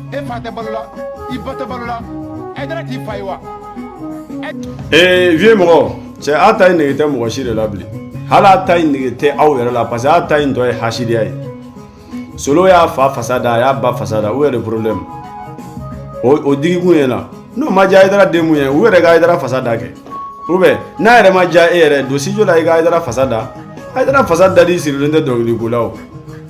E fa tɛ balo la, i ba tɛ balo la, Hayidara t'i fa ye wa? Ee, vieux mɔgɔ cɛ, a ta in nege tɛ mɔgɔ si de la bilen. Hali a ta in nege tɛ aw yɛrɛ la, parce que a ta in tɔ ye hasidiya ye. Solo y'a fa fasa da, a y'a ba fasa da. U yɛrɛ problème o digikun ye na n'o ma diya Hayidara den mun ye, u yɛrɛ ka Hayidara fasa da kɛ, ou bien n'a yɛrɛ ma diya e yɛrɛ don studio la, i ka Hayidara fasa da. Hayidara fasa dali sirilen tɛ dɔnkili la. O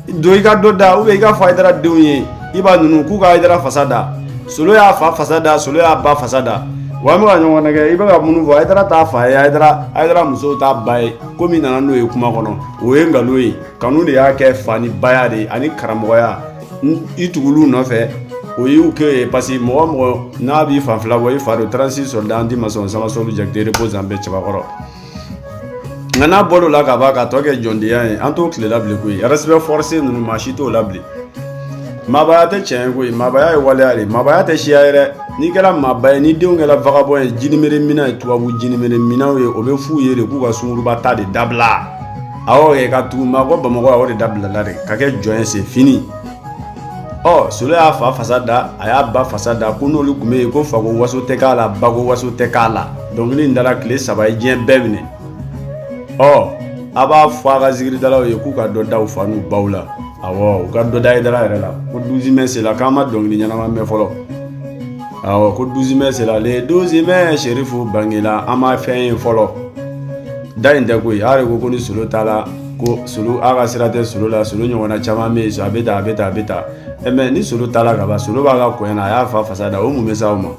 don i ka dɔ da, ou bien i ka fɔ Hayidara denw ye, i b'a ninnu k'u ka Hayidara fasa da. Solo y'a fa fasa da, Solo y'a ba fasa da. Wa an bɛ ka ɲɔgɔn nɛgɛ, i bɛ ka minnu fɔ, Hayidara t'a fa ye, Hayidara musow t'a ba ye. Komi nana n'o ye kuma kɔnɔ, o ye nkalon ye. Kanu de y'a kɛ fa ni baya de ye ani karamɔgɔya. I tugul'u nɔfɛ, o y'u kɛ ye, parce que mɔgɔ mɔgɔ n'a b'i fan fila bɔ, i fa don. 36 soldat anti-maçon Samasolu Jakite repose en paix, cɛbakɔrɔ. Nka n'a bɔr'o la ka ban ka tɔ kɛ jɔndenya ye, an t'o tile la bilen koyi. Respect forcé ninnu, maa si t'o la bilen. Maabaya tɛ tiɲɛ ye koyi, maabaya ye waleya de. Maabaya tɛ siya ye dɛ. N'i kɛra maaba ye, ni denw kɛra vagabond ye, jinimere minɛn ye, tubabu jinimere minɛnw ye, o bɛ f'u ye de k'u ka sunguruba ta de dabila. Awɔ kɛ ka tugu maa kɔ Bamakɔ, o de dabilala de ka kɛ jɔn ye, c'est fini. Ɔ, Solo y'a fa fasa da, a y'a ba fasa da, ko n'olu tun bɛ yen, ko fako waso tɛ k'a la, bako waso tɛ k'a la. Dɔnkili in dara tile 3 ye, diɲɛ bɛɛ minɛ. Ɔ, a b'a fɔ a ka zikiridalaw ye k'u ka dɔ da u fa n'u baw la. Awɔ, u ka dɔ da Hayidara yɛrɛ la, ko 12 mai sera, k'an ma dɔnkili ɲɛnama mɛn fɔlɔ. Awɔ, ko 12 mai sera, le 12 mai Serifu bangela, an ma fɛn ye fɔlɔ. Da in tɛ koyi. A yɛrɛ ko ni Solo taara, ko Solo a ka sira tɛ Solo la. Solo ɲɔgɔnna caman bɛ yen, a bɛ tan, a bɛ tan, a bɛ tan. Ɛ, mais ni Solo taara ka ban, Solo b'a ka kɔɲɔ na, a y'a fa fasa da, o mun bɛ s'aw ma?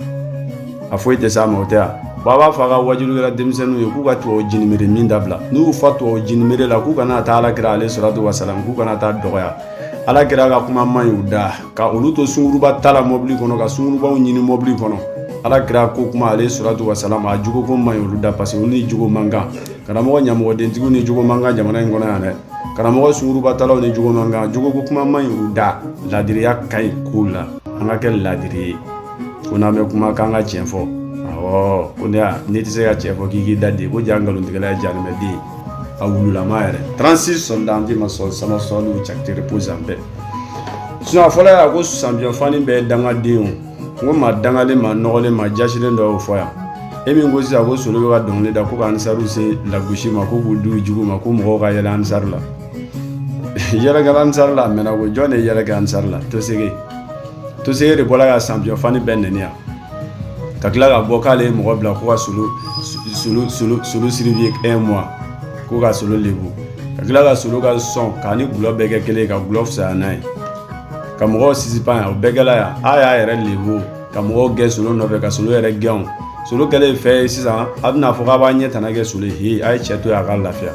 A foyi tɛ s'a ma, o tɛ yan. Wa a b'a fɔ a ka wajulu denmisɛnninw ye k'u ka tubabu jinimere min dabila. N'u y'u fa tubabu jinimere la, k'u kana taa Ala kira ale salatu wasalam, k'u kana taa dɔgɔya. Ala kira ka kuma man ɲi u da, ka olu to sunguruba ta la mɔbili kɔnɔ, ka sungurubaw ɲini mɔbili kɔnɔ. Ala kira ko kuma ale salatu wasalam, a jogo ko man ɲi olu da, parce que olu ni jogo man kan. Karamɔgɔ ɲamɔgɔdentigiw ni jogo man kan jamana in kɔnɔ yan dɛ. Karamɔgɔ sunguruba talaw ni jogo man kan, jogo ko kuma man ɲi u da. Ladiriya ka ɲi kow la, an ka kɛ ladiri ye. Ko n'an bɛ kuma, k'an ka tiɲɛ fɔ. Awɔ, ko ne n'i tɛ se ka tiɲɛ fɔ, k'i k'i da de ko ja nkalontigɛla ye jahanamɛden a wululama yɛrɛ. 36 soldats anti-maçon Samasolu Jakite repose en paix. Sinon a fɔla yan ko champion fani bɛɛ ye dangaden. O n ko maa dangalen, maa nɔgɔlen, maa jasilen dɔ y'o fɔ yan. E min ko sisan ko Solo bɛ ka dɔnkili da ko ka Ansaru se lagosi ma, ko k'u di jugu ma, ko mɔgɔw ka yɛlɛ Ansaru la. Yɛlɛ kɛra Ansaru la, a mɛnna ko jɔn de ye yɛlɛ kɛ Ansaru la? Tosege, Tosege de bɔra ka champion fani bɛɛ nɛni yan, ka tila ka bɔ k'ale ye mɔgɔ bila ko ka Solo surveiller un mois, ko ka Solo lebu, ka tila ka Solo ka sɔn k'a ni gulɔ bɛɛ kɛ kelen ye, ka gulɔ fisaya n'a ye, ka mɔgɔw sisipan yan. O bɛɛ kɛla yan, a y'a yɛrɛ lebu ka mɔgɔw gɛn Solo nɔfɛ, ka Solo yɛrɛ gɛn. O Solo kɛlen fɛn ye sisan, a bɛna fɔ k'a b'a ɲɛ tana kɛ Solo ye. He, a ye cɛ to yen, a ka lafiya.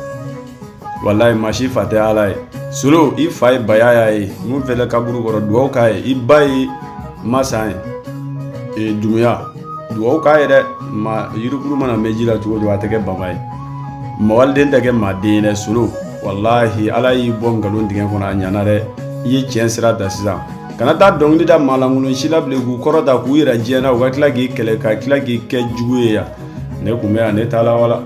Walayi, maa si fa tɛ Ala ye. Solo, i fa ye baya ye mun fɛnɛ kaburu kɔrɔ, dugawu k'a ye. I ba ye masan ye Dumuya, dugawu k'a ye dɛ. Ma yirikuru mana mɛn ji la cogo o cogo, a tɛ kɛ bama ye. Mawaliden tɛ kɛ maaden ye dɛ. Solo, walahi, Ala y'i bɔ nkalon dingɛ kɔnɔ, a ɲana dɛ. I ye tiɲɛ sira ta sisan, kana taa dɔnkili da maalankolon si la bilen, k'u kɔrɔta k'u yɛrɛ diɲɛ na, u ka tila k'i kɛlɛ, ka tila k'i kɛ jugu ye yan. Ne kun bɛ yan, ne t'a la wala.